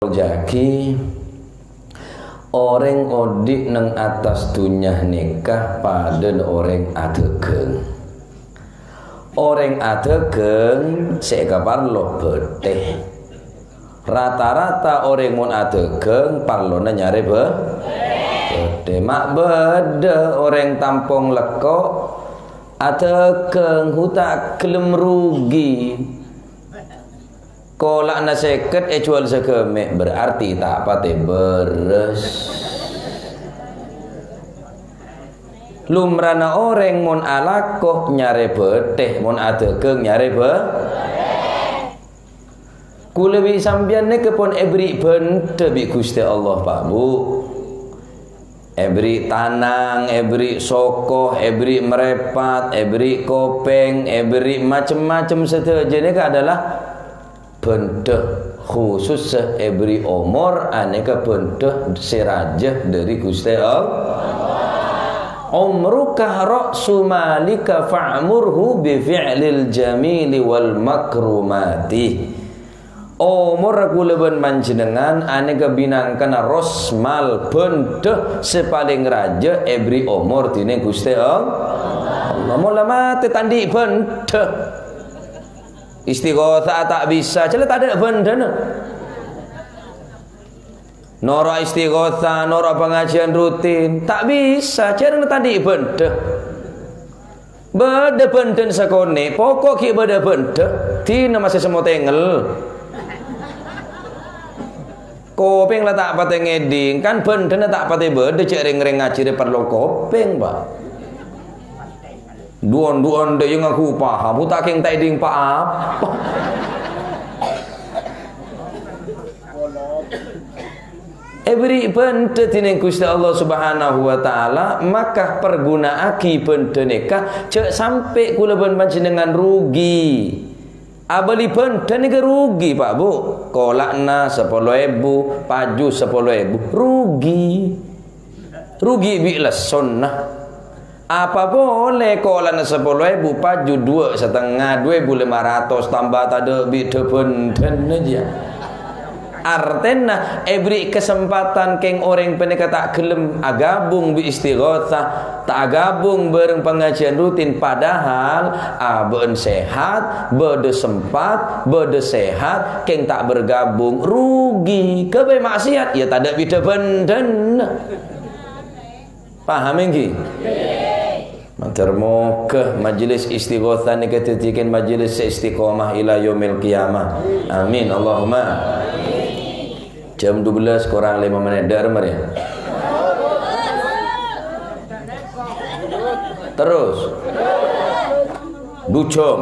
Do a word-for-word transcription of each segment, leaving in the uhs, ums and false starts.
Jagi, orèng odi' neng attas dhunnya nèka padâna orèng adhâghâng. Orèng adhâghâng sè èkaparlo bâtè. Rata-rata orèng mon adhâghâng parlona nyarè bâ-, bâtè. Ma' bâdâ orèng tampong lekko' adhâghâng, hu, ta' ghellem rugi. Kola'na sèket èjhuwâl saghâmè', berarti ta' patè bherres. Lumrana orèng mon alako nyarè bâtè, mon adhâghâng nyarè bâ-, Kaulâ bi' sampèyan nèka pon èberri' bhândhâ bi' Ghustè Allah, Pak, Bu. Èberri' tanang, èberri' soko, èberri' mrèpat, èberri' kopèng, èberri' macem-macem sadhâjâ nèka adalah bhândhâ khusus sè èberri' omor, anèka bhândhâ sè rajâ dhâri Ghustè Allah. "Umruka ra'su malika fa'murhu bi fi'lil jamili wal makrumati." Omor kaulâ bân panjhennengngan anèka bhinangkana rosmal bhândhâ sè palèng rajâ èberri' omor dhinèng Ghustè Allah. Mon la matè ta' andi' bhândhâ. Istighotsah ta' bisa, jhâ' la tadâ' bhândhâna. Noro' istighotsah, noro' pangajiân rutin, ta' bisa, jhâ' rèng ta' andi' bhândhâ. Bâdâ bhândhâna sakonè', poko' ghi' bâdâ bhândhâ, dina masè semmo tengngel. Kopèng la ta' patè ngèdhing, kan bhândhâna ta' patè bâdâ, jhâ' rèng-orèng ngajhi rè parlo kopèng, Pak. Du'on-du'on dâ' iyâ ngaku paham, hu ta' kèng ta' èdhing pa-apa. Èberri' bhândhâ dhinèng Ghustè Allah Subhanahu wa Ta'ala, maka perguna'aghi bhândhâ nèka, jhâ' sampè' kaulâ bân panjhennengngan rugi. Abâli bhândhâ nèka rugi, Pak, Bu. Kola'na sapolo èbu, paju sapolo èbu, rugi. Rugi bi' lessonna. Apa polè kola'na sapolo èbu, paju duwâ' satengnga, du èbu lèma ratos, tamba tadâ' bi' dhâ-bhândhâna jiyâ. Artèna, èberri' kasempatan kèng orèng panèka ta' ghellem agabung bi' istighotsah, ta' agabung bhâreng pangajiân rutin, padahal abâ'na sehat, bâdâ sempat, bâdâ sehat, kèng ta' bergabung, rugi. Ghâbây maksiat, iyâ tadâ' bi' dhâ-bhândhâna. Paham ènggi? Mator moghâ majelis istighotsah nèka dhâddhi kèng majelis sè istiqomah ila yaumil qiyamah. Amin, Allahumma. Jam dua belas kurang lima menit. Dâ'remma rèya. Terros. Du jhâm.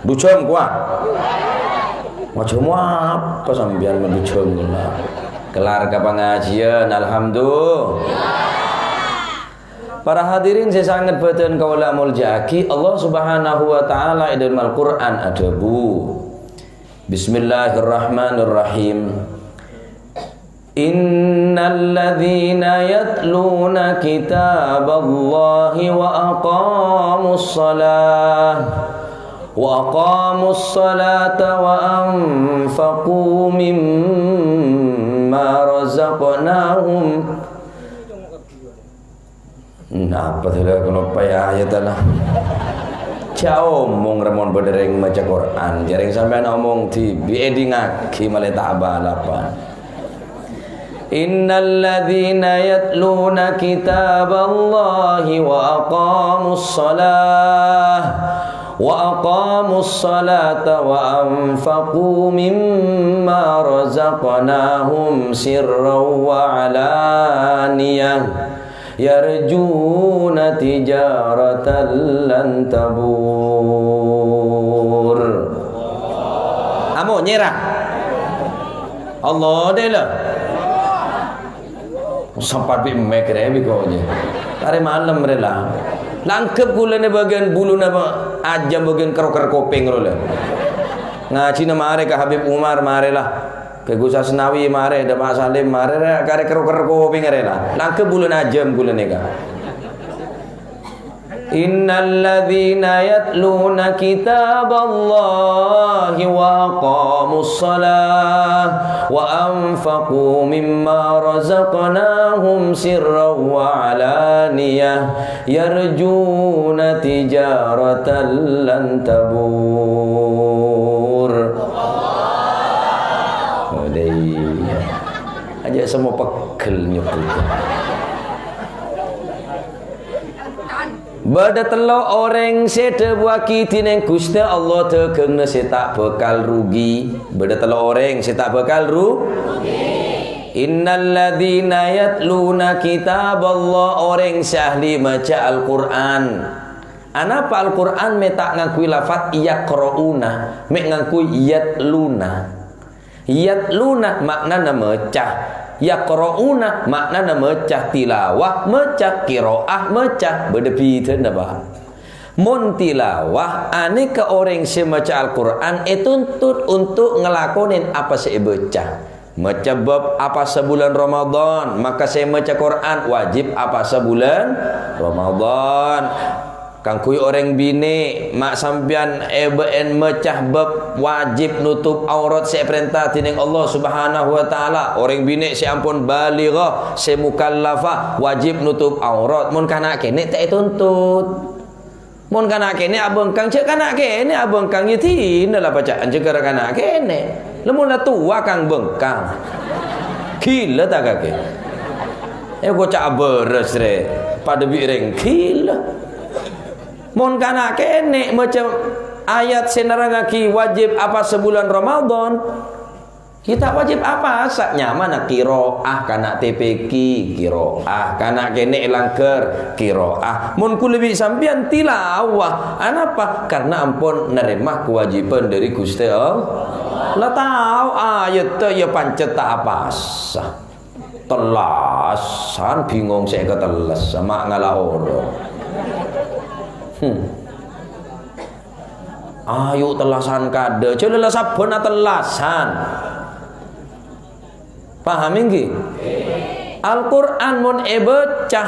Du jhâm kowat. Majhâm apa sampèyan ma' du jhâm kowat? Kellar ka pangajiân, alhamdulillah. Para hadirin sè sanget bâdhân kaulâ molja'aghi, Allah Subhanahu wa Ta'ala è dâlem Al-Qur'an adhâbu, Bismillahirrahmanirrahim. إن الذين يتلون كتاب الله وأقاموا الصلاة وأقاموا الصلاة وأنفقوا مما رزقناهم. Napa dhâlâ kaloppaè ayat la? Jhâ' omong rèmon bâdâ rèng maca Qur'an, jhâ' rèng sampèyan omong dhibi' èdingngaghi malè ta' bâlâbân. إن الذين يتلون كتاب الله وأقاموا الصلاة وأقاموا الصلاة وأنفقوا مما رزقناهم سرا وعلانية يرجون تجارة لن تبور. Amo nyèra. Allah dela. Sempat bi' mèkkèrè bi' kok jâ. Arè malem rè la. Langkep kulâna bâgiyân buluna ajâm bâgiyân kèr-kèr kopèng ro la. Ngajhina marè ka Habib Umar, marè la. Ka Gus Asnawi marè, dâ' Pak Salim marè, rè, karè kèr-kèr kopèng arè la. Langkep bulâna ajâm kulâ nèka. إن الذين يتلون كتاب الله وأقاموا الصلاة وأنفقوا مما رزقناهم سرا وعلانية يرجون تجارة لن تبور. Aja semmo pegghel nyebbhut. Bâdâ tello' orèng sè èdhâbuwâghi dhinèng Ghustè Allah dhâghângnga sè ta' bhâkal rugi. Bâdâ tello' orèng sè ta' bhâkal ru-, Innalladzina yatluna kitaballah, orèng sè ahli maca Al-Qur'an. Anapa Al-Qur'an mè' ta' ngangghuy lafat yaqra'una, mè' ngangghuy yatluna? Yatluna ma'nana maca. Yaqra'una ma'nana maca tilawah, maca qira'ah, maca. Bâdâ bhidhâna, Pak. Mon tilawah, anèka orèng sè maca Al-Qur'an ètuntut untuk ngalakonè apa sè èbâca. Maca bab apasa bulân Ramadan, maka sè maca Qur'an wajib apasa bulân Ramadan. Kaangghuy orèng binè', ma' sampèyan èbâ'en maca bab wajib nutup aurat sè èparènta dhinèng Allah Subhanahu wa Ta'ala. Orèng binè' sè ampon balighah, sè mukallafah, wajib nutup aurat. Mon kana' kènè' ta' ètuntut. Mon kana' kènè' abhângkang, jhâ' kana' kènè' abhângkang, yâ dinah la paca'an jhâ' ghârâ kana' kènè'. La mon la towa kang bhângkang. Ghilâ ta' kakè? Eh, koca' abârâs, rè. Padâ bi' rèng ghilâ. Mon kana' kènè' maca ayat sè nerrangngaghi wajib apasa bulân Ramadan, yâ ta' wajib apasa, nyamana qira'ah kana' T P Q, qira'ah kana' kènè' langghâr, qira'ah. Mon kaulâ bi' sampèyan tilawah, anapa? Karna ampon narèma kawâjibhân dâri Ghustè Allah. La tao ayatta yâ pancet ta' apasa. Tellasan, bingong sè èkatellasa, ma' ngala' oro. Hmm. Ayo tellasan kadâ', jhâ' la sabbhân atellasan. Paham, ènggi? Al-Qur'an mon èbâca,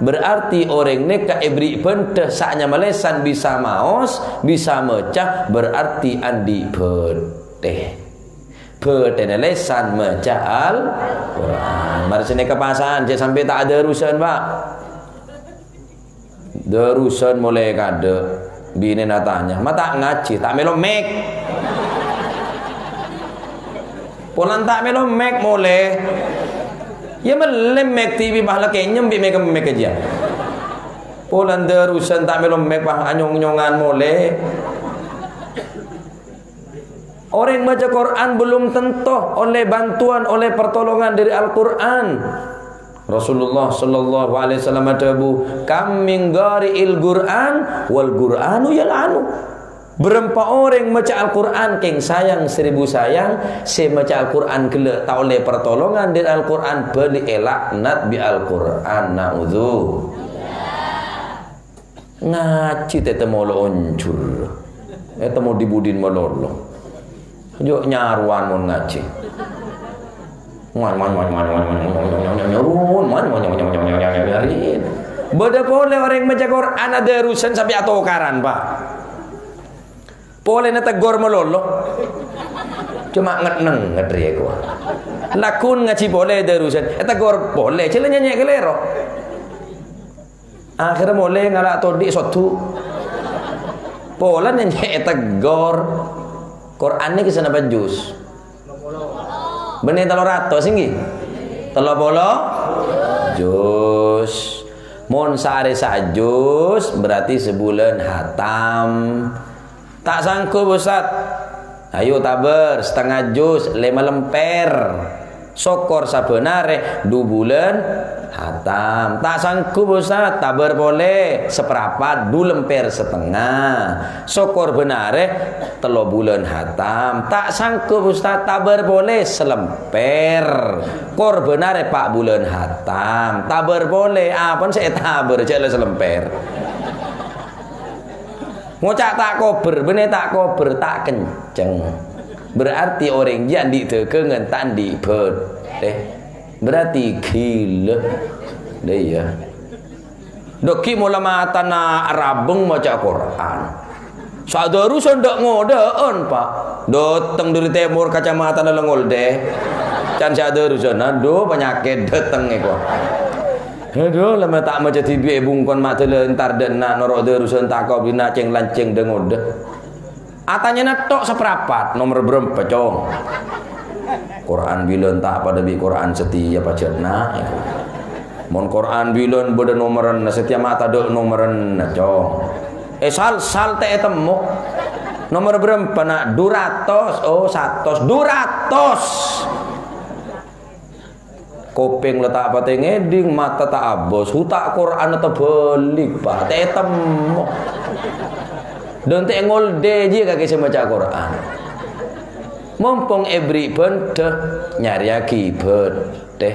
berarti orèng nèka èberri' bhândhâ sa'nyama lèsan bisa maos, bisa maca, berarti andi' bhâdhi. Bhâdhina lèsan maca Al-Qur'an. Mara sè nèka pasan, jhâ' sampè' ta' adârusan, Pak. Dârusan molè kadâ', binèna tanya, "Ma' ta' ngajhi, ta' mèlo mik?" Polana ta' mèlo mik molè. Yâ mellè mik T V, mahlak kènyem bi' mik-mik jâ. Polana dârusan ta' mèlo mik, pas anyong-nyongan molè. Orèng maca Qur'an belum tentu ollè bantuan, ollè pertolongan dâri Al-Qur'an. Rasulullah sallallahu alaihi wasallam adhâbu, "Kam min qari'il Qur'an wal Qur'anu yal'anu." Bârâmpa orèng maca Al-Qur'an kèng sayang seribu sayang, sè maca Al-Qur'an ghellâ' ta' ollè pertolongan dâri Al-Qur'an bhâli èlaknat bi' Al-Qur'an. Na'udzu. Ngajhi tètemmo lo onjhur. Ètemmo dhi-budhina malolo. Jhâ' nyarowan mon ngajhi. Wan, wan, wan, wan, wan, wan, wan, wan, wan, wan, wan, wan, wan, wan, wan, wan, wan, wan, wan. Bâdâ polè orèng maca Qur'an adârusan sampè' atokaran, Pak. Polèna teggor malolo. Coma nget-nenget rèya kowa. Laghun ngajhi polè dârusan, èteggor polè, jhâ' la nyanyè kalèro. Akhèrra molè ngala' todhi' sodhu. Polana nyè' èteggor. Qur'an nèka sanapa juz? Bânnè tello ratos, ènggi? Tello polo juz. Mon saarè sajuz, berarti sabulân hatam. Ta' sanggup, Ustaz. Ayo tabâr, satengnga juz, lèma lèmpèr. Sokor sabbhân arè, du bulân hatam. Ta' sanggup, Ustaz. Tabâr polè, saprapat, du lèmpèr satengnga. Sokor bân arè, tello bulân hatam. Ta' sanggup, Ustaz. Tabâr polè, salèmpèr. Kor bân arè, pa' bulân hatam. Tabâr polè, apana sè ètabâr, jhâ' la salèmpèr. Ngoca' ta' kobâr, bânnè ta' kobâr, ta' kencèng. Berarti orèng jiyâ andi' dâgângan, ta' andi' bhâdhè. Berarti ghilâ. Lah iyâ. Dâgghi' mola matana arabâng maca Qur'an. Sadhârusan dâ' ngodâ'ân, Pa'. Dâteng dâri tèmor kacamatana Lengolde. Can sadhârusan, adhu, panyakèt dâteng èko. Adhu, la ma' ta' maca dhibi' è bungkona ma' dâlâ entar dâ' enna' noro' dhârusan ta' kobina cèng-lancèng dâ-ngodâ. Atanyana tok saparapat, nomer bârâmpa, Cong? Qur'an bilân ta' padâ bi' Qur'an satèya pajhâtna. Mon Qur'an bilân bâdâ nomerrâna, satèya ma' tadâ' nomerrâna, Cong. Eh, sal-sal ta' ètemmo. Nomer bârâmpa, Na'? Du ratos. Oh, satos. Du ratos. Kopèng la ta' patè ngèdhing, mata ta' abâs, huta' Qur'anna tabhâlik, Pa', ta' ètemmo. Dântè' ngoldè jiyâ kakè sè maca Qur'an. Mompong èbherri' bhândhâ, nyarèyaghi bhâdhâ.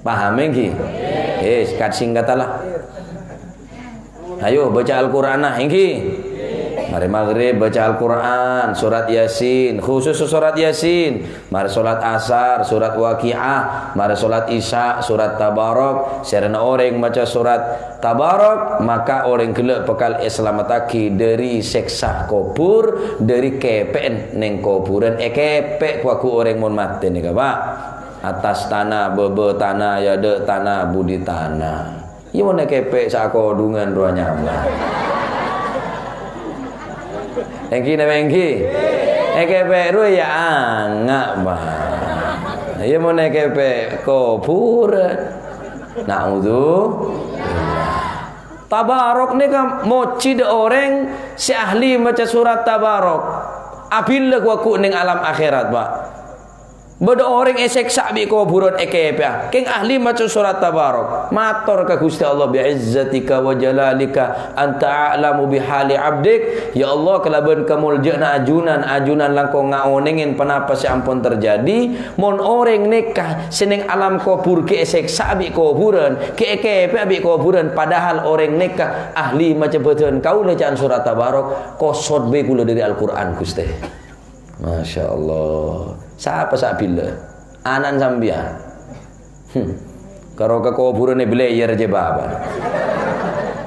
Paham, ènggi? Eh, sikat singkata la. Ayo, baca Al-Qur'anna, ènggi? Marè maghrib, baca Al-Qur'an, surat Yasin, khusus surat Yasin. Marè salat asar, surat Waqi'ah. Marè salat isya, surat Tabarok. Sèrana orèng maca surat Tabarok, maka orèng ghellâ' bhâkal èsalamettaghi dâri sèksa kobhur, dâri kèpè'en neng kobhurân. Èkèpè' ghu-lagghu orèng mon matè nèka, Pa'. Attas tana, bâbâ tana, è adâ' tana, budi tana. Iyâ, mon èkèpè' sakodhungan rowa nyaman. Ènggi napa ènggi? Èkèpè' rowa iyâ anga', Pa'. Iyâ, mon èkèpè' kobhurân. Na'udzubillah. Tabarok nèka mojhi dâ' orèng sè ahli maca surat Tabarok. Abillâ ghu-lagghu neng alam akhèrat, Pa'. Bâdâ orèng èsèksa bi' kobhurân èkèpè'a. Kèng ahli maca surat Tabarok. Mator ka Ghustè Allah, "Bi'izzatika wa jalalika anta a'lamu bihali abdik." Ya Allah, kalabân kamoljâ'ânna ajunan, ajunan langkong ngaonèngè ponapa sè ampon terjadi. Mon orèng nèka sè neng alam kobhur ghi' èsèksa bi' kobhurân, ghi' èkèpè'a bi' kobhurân, padahal orèng nèka ahli maca bâdân kaulâ ca'na surat Tabarok, kosot bhâi kaulâ dâri Al-Qur'an, Ghustè. Masya Allah. Sapa sa'abillâ? Ana'na sampèyan. Hmm. Karo ka kobhurân è Belayer jâ bapa'.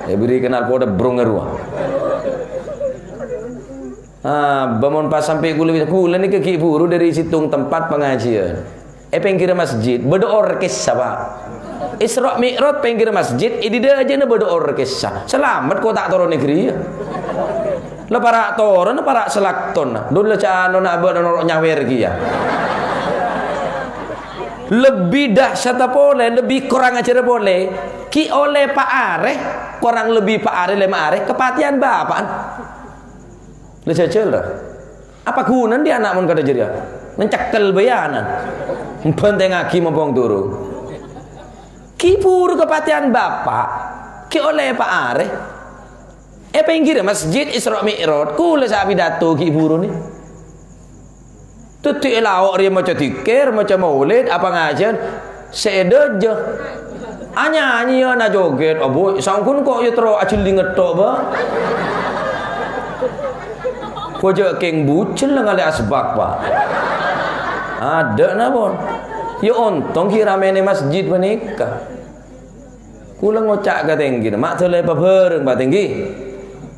Èbherri' knalpot è brong rowa. Ah, bâ mon pas sampè' kaulâ, kaulâ nèka ghi' buru dâri sèttong tempat pangajiân. È pèngghirra masjid, bâdâ orkes, Pa'. Isra Mi'raj pèngghirra masjid, è dâdâjâna bâdâ orkes. Salamet ko' ta' toron è ghâriyâ. La para' toronna, para' salaktonna. Dul la calonna abâ'na noro' nyawèr kèya. Lebbi dahsyatta polè, lebbi korang ajhârra polè. Ghi' ollè pa' arè, korang lebbi pa' arè, lèma arè, kapatèyan bapa'na. La jhâjhâl, ra. Apa ghunana dhi' ana' mon kadhâ' jârèya? Mencekkel bhâi ana'. Bhântèngngaghi mompong durung. Ghi' buru kapatèyan bapa', ghi' ollè pa' arè. È pèngghirra masjid Isra Mi'raj, kaulâ sè apidato ghi' buru nè. Dhâddhi è lao' rèya maca dzikir, maca maulid, apa ngajhân sè è dâjâ. Anyanyèyan ajogèt, abbhu, saongghuna ko' yâ terro ajhelling ngettok, Bâ. Ko' jhâ' kèng bujel la ngalè asbak, Pa'. Adâ' napa? Yâ ontong ghi' ramèna masjid panèka. Kaulâ ngoca' ka tèngghina, "Ma' dâlâ èpabhâreng, Pa', tèngghi?"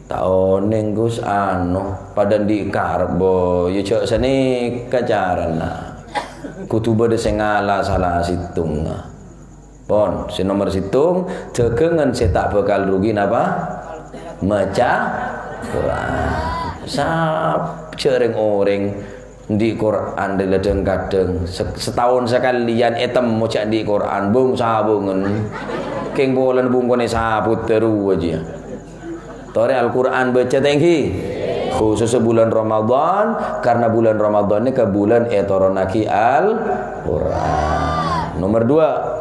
"Ta' onèng, Gus, ano, padâ andi' karep, bo, yâ jhâ' sanèka carana. Kodhu bâdâ sè ngala sala sèttongnga." Pon, sè nomer sèttong, dhâghângan sè ta' bhâkal rugi napa? Maca Quran. Sab-, jhâ' rèng-orèng Andi' Quran dâ' la dhâng-kadhâng. Se-, sataon sakalèyan ètemmo jhâ' andi' Quran, bung-sabungan. Kèng polana bungkona saput terro jiyâ. Torè Al-Quran baca tèngghi. Khususnya bulan Ramadan, karena bulan Ramadan nèka bulan ètoronnaghi Al-Quran. Nomor dua.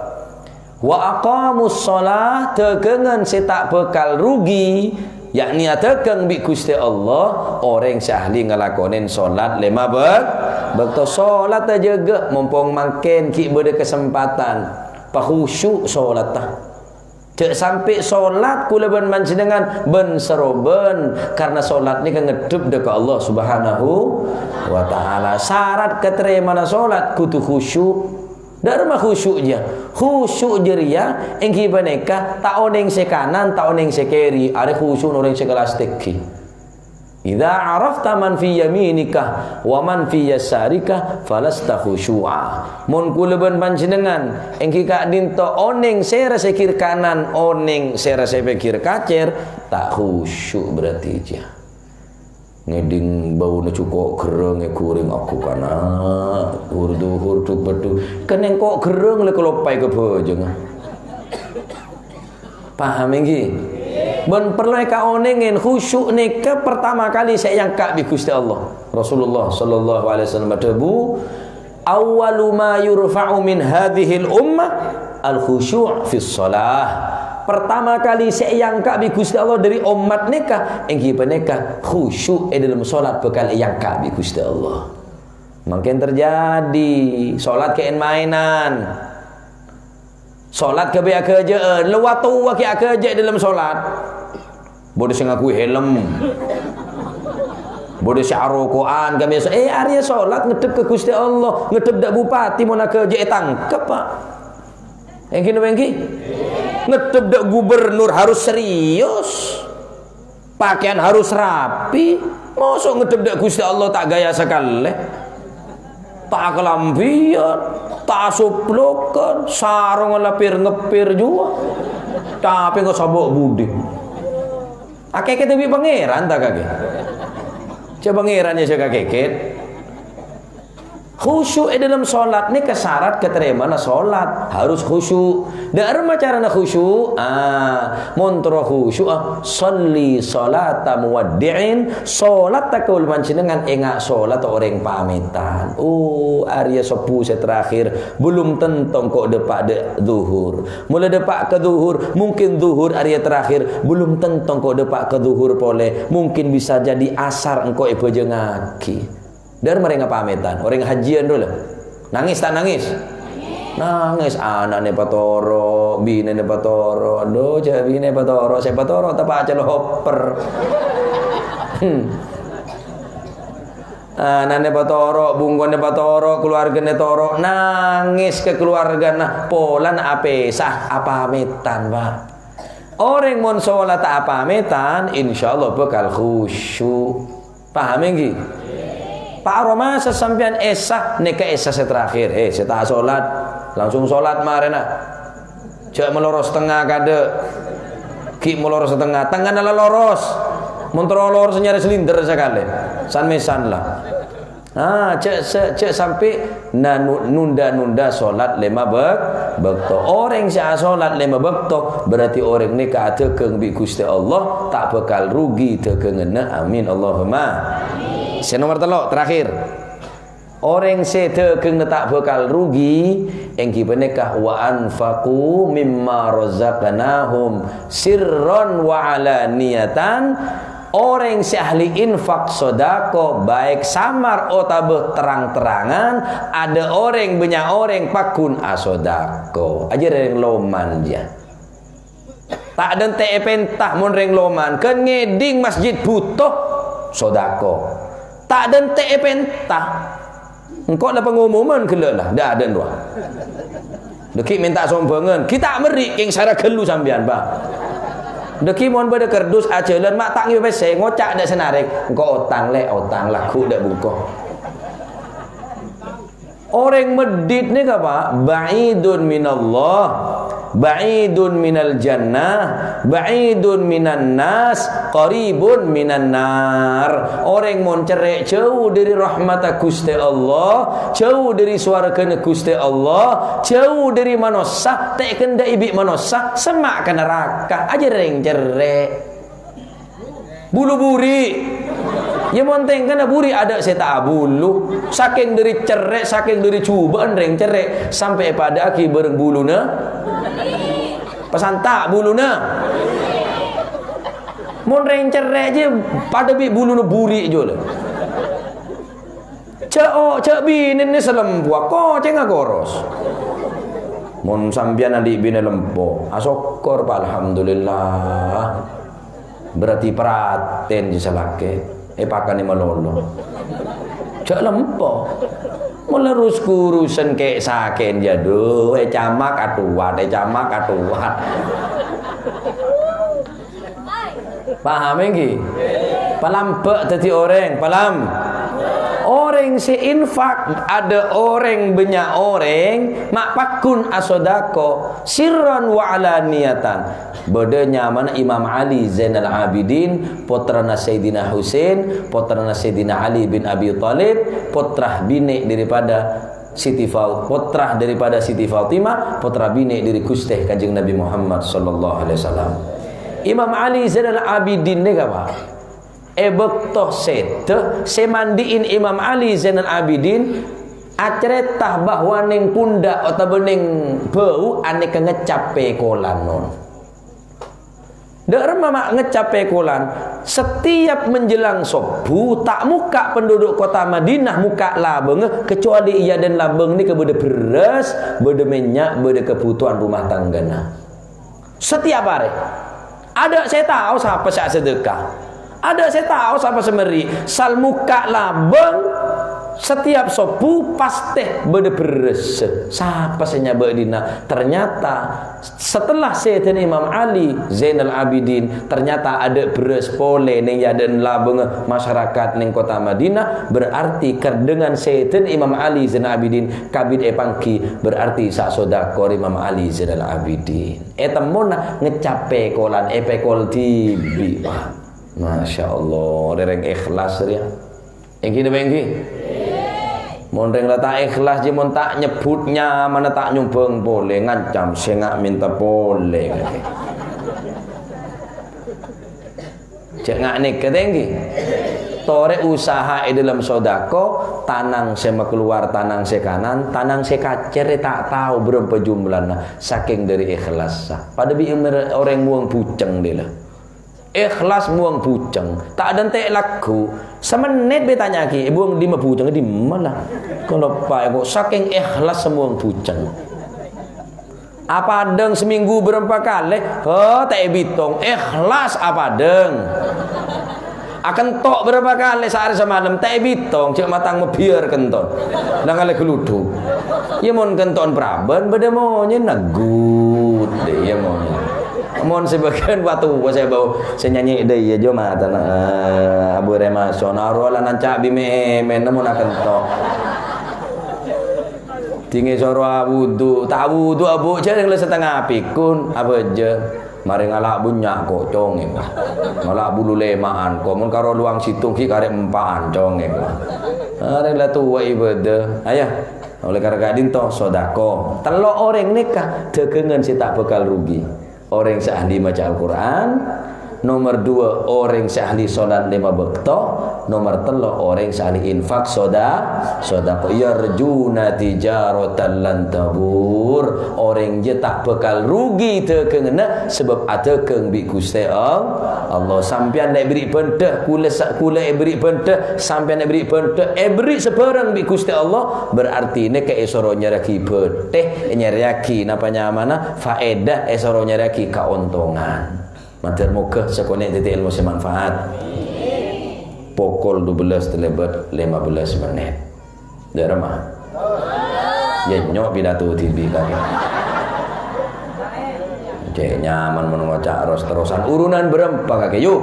Wa aqamus shalah, dhâghângan sè ta' bhâkal rugi, yakni adhâghâng bi' Ghustè Allah, orèng sè ahli ngalakonè shalat lèma bâk-, bâkto. Shalat ajâgâ, mompong mangkèn ghi' bâdâ kasempadhân, pakhusyuk shalatta. Jhâ' sampè' shalat kaulâ bân panjhennengngan bân-sarobân, karna shalat nèka ngeddhep dâ' ka Allah Subhanahu wa Ta'ala. Sarat katarèmana shalat kodhu khusyuk. Dâ'remma khusyuk jâ. Khusyuk jârèya èngghi panèka ta' onèng sè kanan, ta' onèng sè kèrè, arè khusyuk orèng sè kellas tèngghi. "Idza arafta man fi yaminika wa man fi yasarika falasta khusyu'a." Mon kaulâ bân panjhennengngan èngghi ka'dinto onèng sèra sè kèr kanan, onèng sèra sè pènggir kacèr, ta' khusyuk berarti jâ. Ngèdhing bâuna jhuko' gherrâng èghurèng, aku kana, hur-duhur, dhuk-beddhuk. Kennèng ko' gherrâng la kaloppaè ka bhâjângnga. Paham, èngghi? Bân parlo èkaonèngè, khusyuk nèka pertama kali sè èangka' bi' Ghustè Allah. Rasulullah sallallahu alaihi wasallam adhâbu, "Awwalu ma yurfa'u min hadzihil ummah al-khusyu' fis shalah." Pertama kali sè èangka' bi' Ghustè Allah dâri ommat nèka, èngghi panèka khusyuk è dâlem shalat bhâkal èangka' bi' Ghustè Allah. Mangkèn terjadi, shalat kè'èn-maènan. Shalat ghâbây aghâjâ'ân, la wa-towa ghi' aghâjâ' è dâlem shalat. Bâdâ sè ngangguy helm. Bâdâ sè aroko'an, kami so-, eh, arèya shalat ngadhep ka Ghustè Allah, ngadhep dâ' bupati mon aghâjâ' ètangkep, Pak. Èngghi napa èngghi? Ngadhep dâ' gubernur harus serius. Pakèyan harus rapi. Mosok ngadhep dâ' Ghustè Allah ta' ghâjâ sakalè? Ta' kalambhiyân, ta' asoploghân, sarongnga la pèr-ngèppèr jhuwa. Tapè engko' sabâ' budi. Akèkèt bi' Pangèran ta' kakè? Jhâ' Pangèran jâ sè kakèkèt. Khusyuk è dâlem shalat nèka sarat katarèmana shalat. Harus khusyuk. Dâ'remma carana khusyuk? Ah, mon terro khusyuk, ah, shalli shalata muwaddi'in, shalatta kaulâ panjhennengngan enga' shalatta orèng pamètan. Oh, arèya sobbhu sè terakhir, belum tentu engko' dâpa' dâ' zuhur. Mola dâpa' ka zuhur, mungkin zuhur arèya terakhir, belum tentu engko' dâpa' ka zuhur polè, mungkin bisa jadi asar engko' èbhâjângaghi. Dâ'remma rèng pamètan, orèng hajiyân rowa la. Nangès ta' nangès? Nangès, ana'na èpatoro', binèna èpatoro'. Adhu, jhâ' binè èpatoro', sè èpatoro' ta' pacèl hopper. Hmm. Ana'na èpatoro', bungkona èpatoro', kaluwargana ètoro', nangès ka kaluwargana, polana apèsa, apamètan, Pak. Orèng mon shalatta apamètan, insyaallah bhâkal khusyuk. Paham, èngghi? Pa' aromasa sampèyan Isya, nèka Isya sè terakhir. Eh, sè ta' shalat, langsung shalat marèna. Jhâ' malolo satengnga kadâ'. Ghi' malolo satengnga, tengngana la loros. Mon terro loros nyarè salinder sakalè. San-mèsan la. Ah, jhâ' sa-, jhâ' sampè' nanu-, nunda-nunda shalat lèma bâk-, bâkto. Orèng sè ashalat lèma bâkto, berarti orèng nèka adhâghâng bi' Ghustè Allah, ta' bhâkal rugi dhâghânganna. Amin, Allahumma. Sè nomer tello', terakhir. Orèng sè dhâghângnga ta' bhâkal rugi, èngghi panèka, "Wa anfaqu mimma razaqnahum sirran wa alaniyatan." Orèng sè ahli infak, sodako, baik samar otabâ terang-terangan, adâ' orèng, bânnya' orèng pagghun asodako. Ajâ rèng loman, jâ. Ta' dântè' èpènta mon rèng loman, ghân ngèdhing masjid bhuto, sodako. Ta' dântè' èpènta. Engko' la pengumuman ghellâ' la, dâ'-adâ'ân rowa. Dâggi' mènta sombhângan, ghi' ta' merri' kèng sara ghâllu sampèyan, Pak. Dâggi' mon bâdâ kardus ajhâlân, ma' ta' ngèbâ pèssè, ngoca' dâ' sè narèk, "Engko' otang, Lè', otang, lagghu' dâ' bungko." Orèng meddhit nèka, Pak, ba'idun minallah, ba'idun minal jannah, ba'idun minan nas, qaribun minan nar. Orèng mon cerrè' jhâu dâri rahmatta Ghustè Allah, jhâu dâri sowarghâna Ghustè Allah, jhâu dâri manossa, ta' èkendhâ'i bi' manossa, semma' ka naraka. Ajâ rèng cerrè'. Bulu buri'. Yâ, mon tèngkana buri' adâ' sè ta' abulu. Sakèng dâri cerrè', sakèng dâri jhubâ'ân rèng cerrè', sampè' èpadâ'âghi bârâng buluna. Pasanta' buluna. Mon rèng cerrè' jiyâ padâ bi' buluna buri' jiyâ la. Jhâ', o-, jhâ' binèna salempowa, kocèngnga koros. Mon sampèyan andi' binè lempo, asokkor, Pak, alhamdulillah. Berarti pratèn jiyâ sè lakè', èpakanè malolo. Jhâ' lempo. Lerus kurusan kè' sakèn, jâdhu, ècamak atowat, ècamak atowat. Paham ènggi? Palambâ' dhâddhi orèng, palam. Orèng sè infak, adâ' orèng, bânnya' orèng, ma' pagghun asodako, sirran wa alaniyatan. Bâdâ nyamana Imam Ali Zainal Abidin, pottrana Sayyidina Husain, pottrana Sayyidina Ali bin Abi Thalib, pottra binè' daripada Siti Fal-, pottra daripada Siti Fatimah, pottra binè' dâri Ghustè Kanjeng Nabi Muhammad sallallahu alaihi wasallam. Imam Ali Zainal Abidin nèka, Pak, è bâkto sèdhâ, sè mandi'in Imam Ali Zainal Abidin acarèta bahwa neng pundhâk otabâ neng bâu anèka ngeccap pèkolan, non. Dâ' remma ma' ngeccap pèkolan. Setiap menjelang sobbhu, ta' mokka' penduduk kota Madinah mokka' labângnga, kecuali è adâ'na labâng nèka bâdâ bherrâs, bâdâ mènnya', bâdâ kebutuhan rumah tanggana. Setiap arè. Adâ' sè tao sapa sè asadhâka. Adâ' sè tao sapa sè mèrri'. Sal mokka' labâng, setiap sobbhu pastè bâdâ bherrâs. Sapa sè nyabâ' dinna'? Ternyata Setelah Sayyidina Imam Ali Zainal Abidin, ternyata adâ' bherrâs polè neng è adâ'na labângnga masyarakat neng kota Madinah, berarti kar-, dengan Sayyidina Imam Ali Zainal Abidin kabit èpangghi, berarti sa-, sodako Imam Ali Zainal Abidin. È temmona ngeccap pèkolan, èpèkol dhibi', Pak. Masya Allah, rèrèng ikhlas rèya. Ènggi napa ènggi? Mon rèng la ta' ikhlas, jâ mon ta' nyebbhut nyamana ta' nyombâng polè, ngancam sènga' mènta polè. Jâ' nga' nèka tènggi. Torè usaha è dâlem sodako, tanang sè makalowar, tanang sè kanan, tanang sè kacèrè ta' tao bârâmpa jumlana, sakèng dâri ikhlassa. Padâ bi' mer-, orèng mowang bhuceng dâlâ. Ikhlas mowang bhuceng, ta' dântè' lagghu. Samennit bâi tanya'aghi, "È, bhuwâng dimma bhuceng, dimma la?" Kaloppaè kok, sakèng ikhlas mowang bhuceng. Apadâng samènggu bârâmpa kalè? Hâ, ta' èbitong. Ikhlas apadâng. Akento' bârâmpa kalè saarè samalem? Ta' èbitong, jâ' matang mabiyâr kenton. Nang kalè galudhuk. Iyâ, mon kenton prabân, bâdâ monyèna, gut, dâ' iyâ monyèna. Mon sè bâgiân watu, sè bâu, sè nyanyè dâ' iyâ, jâ' matana, eh, Abu Remason, aro la nanca' bi' mè'-, mè'na mon akento'. Dingè soro awudu, ta' awudu, Abu, jâ' la satengnga pèkon, abâjâ. Marè ngala' bânnya' ko', congèk, wah. Ngala' bulu lèma'an ko', mon karo lowang sèttong ghi' karè empa'an, congèk, wah. Arè la towa ibâdâ. Ayah, olè karè ka'dinto, sodako. Tello' orèng nèka, dâgângan sè ta' bhâkal rugi. Orèng sè ahli maca Al-Qur'an. Nomer dua, orèng sè ahli sholat lèma bâkto. Nomer tello', orèng sè ahli infak soda-, sodako. Yarjuna tijaratan lan tabur. Orèng jâ ta' bhâkal rugi dâgânganna, sabâb adhâghâng bi' Ghustè All-, Allah. Sampèyan la èberri' bhândhâ, kulâ sa-, kulâ èberri' bhândhâ, sampèyan èberri' bhândhâ, èberri' sabhârâng bi' Ghustè Allah, berarti nèka èsoro nyarèyaghi bhâdhi, nyarèyaghi napa nyamana, faèdah, èsoro nyarèyaghi kaontongan. Mandhâr moghâ sakonè' dhâddhi èlmo sè manfaat. Pokol dua belas terlebet lima belas menit. Dâ' remma? Yâ, nyo' pidato dhibi' kakè. Cè' nyaman mon ngoca' ros-terrosan. Urunan bârâmpa kakè, yu.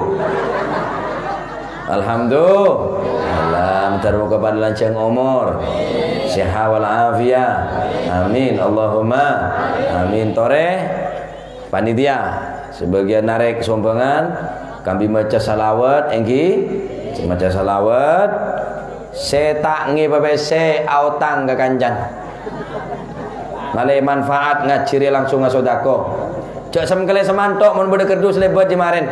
Alhamdulillah. Mandhâr moghâ padâ lanjhâng omor. Sehat wal afiat. Amin. Allahumma. Amin. Torè. Panitia, sabâgiyân narèk sombhângan, kambi maca salawat, ènggi? Maca salawat, sè ta' ngèbâ pèssè aotang ka kancana. Malè manfaat ngajhirè langsung asodako. Jâ' sèmkèlè samanto' mon bâdâ kardus lèbât jâ marèn.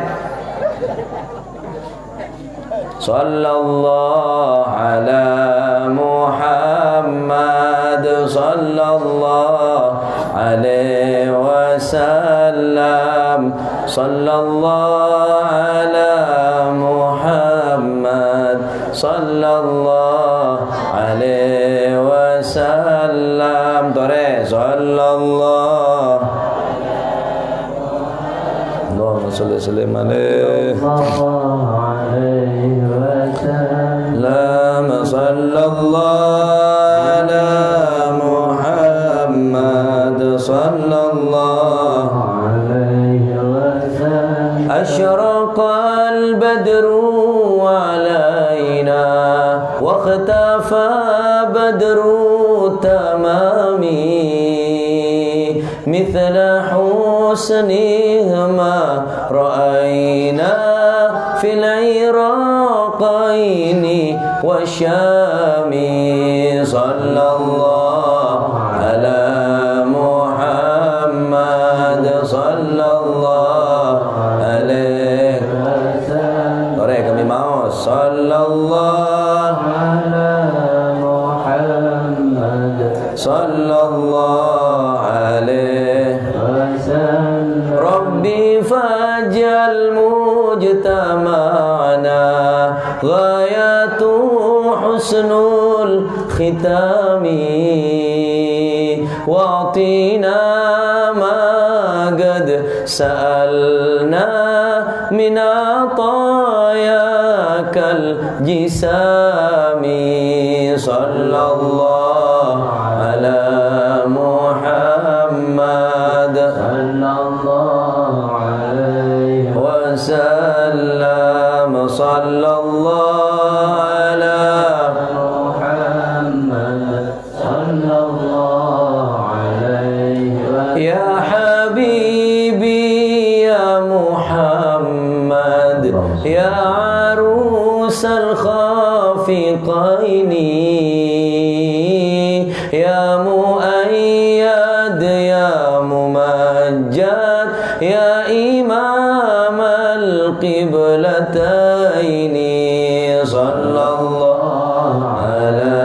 Sallallahu ala Muhammad, sallallahu alaihi wasallam, sallallahu ala Muhammad, sallallahu alaihi wasallam. Torè, sallallahu Allahumma shalli wa sallim alaihi. Sallallahu alaihi wasallam. Sallallahu فبدر التمام مثل حسنه ما رأينا في العراقين والشام. صلى الله على محمد، صلى الله عليه. Torè kami maos. صلى الله على محمد، صلى الله عليه وسلم. ربي فاجعل مجتمعنا غايته حسن الختام، وأعطنا ما قد سألنا من عطاياك الجسام. صلى الله على محمد، صلى الله عليه وسلم. صلى الله على محمد، صلى الله عليه وسلم. يا حبيبي يا محمد، يا عروس الخافقين، يا مؤيد يا ممجد، يا إمام القبلتين. صلى الله على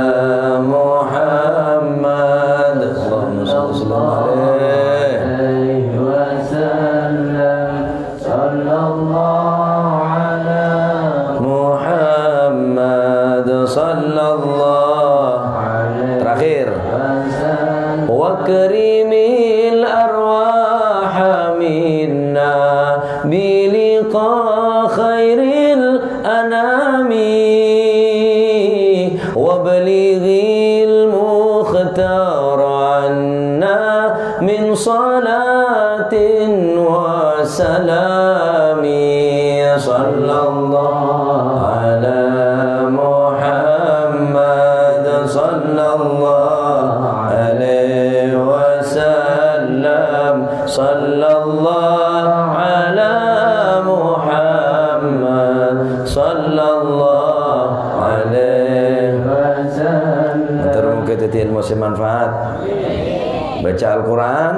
محمد. اللهم صل وسلم عليه. عليه وسلم. صلى الله على محمد. صلى الله عليه. Terakhir. وسلم. وأكرم الأرواح منا بلقاء خير الأنام، وأبلغ المختار عنا من صلاة وسلام. صلى الله على محمد، صلى الله عليه وسلم. صلى الله على محمد، صلى الله عليه وسلم. Mator moghâ dhâddhi ilmu sè manfaat. Baca Al-Qur'an,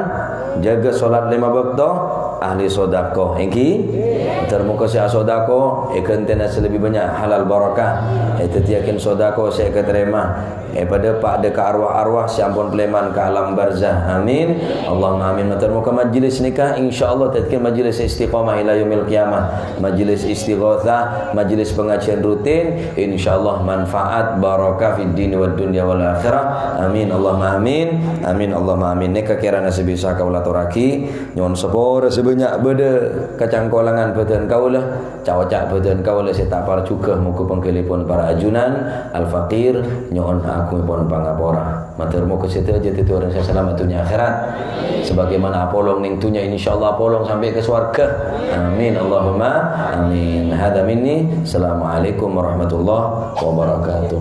jâgâ sholat lèma bâkto, ahli sodako, èngghi? Mator moghâ sè asodako èghântèna sè lebbi bânnya', halal barokah. Èdhâddhiyâghin sodako sè èkatarèma. Èpadâpa' dâ' ka arwah-arwah sè ampon palèman ka alam barzah. Amin. Allahumma amin. Mator moghâ majelis nèka, insyaallah, dhâddhi majelis istiqomah ila yaumil qiyamah. Majelis istighotsah, majelis pengajian rutin, insyaallah manfaat, barokah fid dini wad dunya wal akhirah. Amin. Allahumma amin. Amin. Allahumma amin. Nèka kèrana sè bisa kaulâ atorraghi. Nyo'on sapora sè bânnya' bâdâ kacangkolangan bhâdhân kaulâ. Ca'-oca' bhâdhân kaulâ sè ta' parjhughâ, moghâ pangghâlipon para ajunan, al-faqir, nyo'on agungèpon pangapora. Mator moghâ sadhâjâ dhâddhi orèng sè salamet dhunnya akhèrat. Sebagaimana apolong neng dhunnya, insyaallah apolong sampè' ka sowarghâ. Amin, Allahumma amin. Hadza minni. Assalamualaikum warahmatullahi wabarakatuh.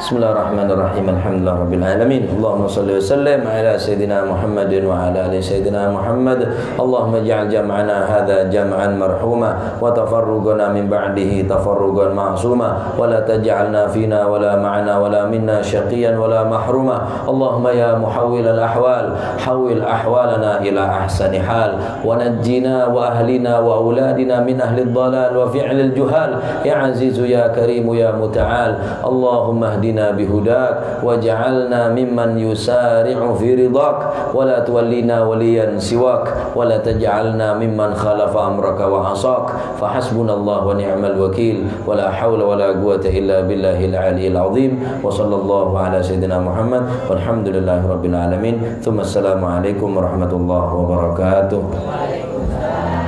بسم الله الرحمن الرحيم. الحمد لله رب العالمين. اللهم صل وسلم على سيدنا محمد وعلى آل سيدنا محمد. اللهم اجعل جمعنا هذا جمعا مرحوما وتفرقنا من بعده تفرقا معصوما ولا تجعلنا فينا ولا معنا ولا منا شقيا ولا محروما. اللهم يا محول الأحوال حول أحوالنا إلى أحسن حال ونجنا وأهلنا وأولادنا من أهل الضلال وفعل الجهال. يا عزيز يا كريم يا متعال. اللهم اهدنا بهداك واجعلنا ممن يسارع في رضاك ولا تولنا وليا سواك ولا تجعلنا ممن خالف أمرك وعصاك. فحسبنا الله ونعم الوكيل ولا حول ولا قوة إلا بالله العلي العظيم. وصلى الله على سيدنا محمد والحمد لله رب العالمين. ثم السلام عليكم ورحمة الله وبركاته.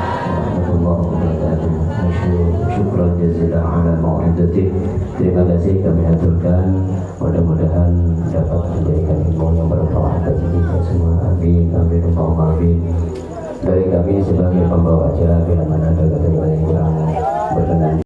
Warahmatullahi wabarakatuh. Masyur, syukran jazilan ala mau'izatih. Terima kasih kami haturkan. Mudah-mudahan dapat menjadikan ilmu yang bermanfaat bagi kita semua. Amin, amin, Allahumma amin. Dari kami sebagai pembawa acara, bila mana ada kata-kata yang kurang berkenan,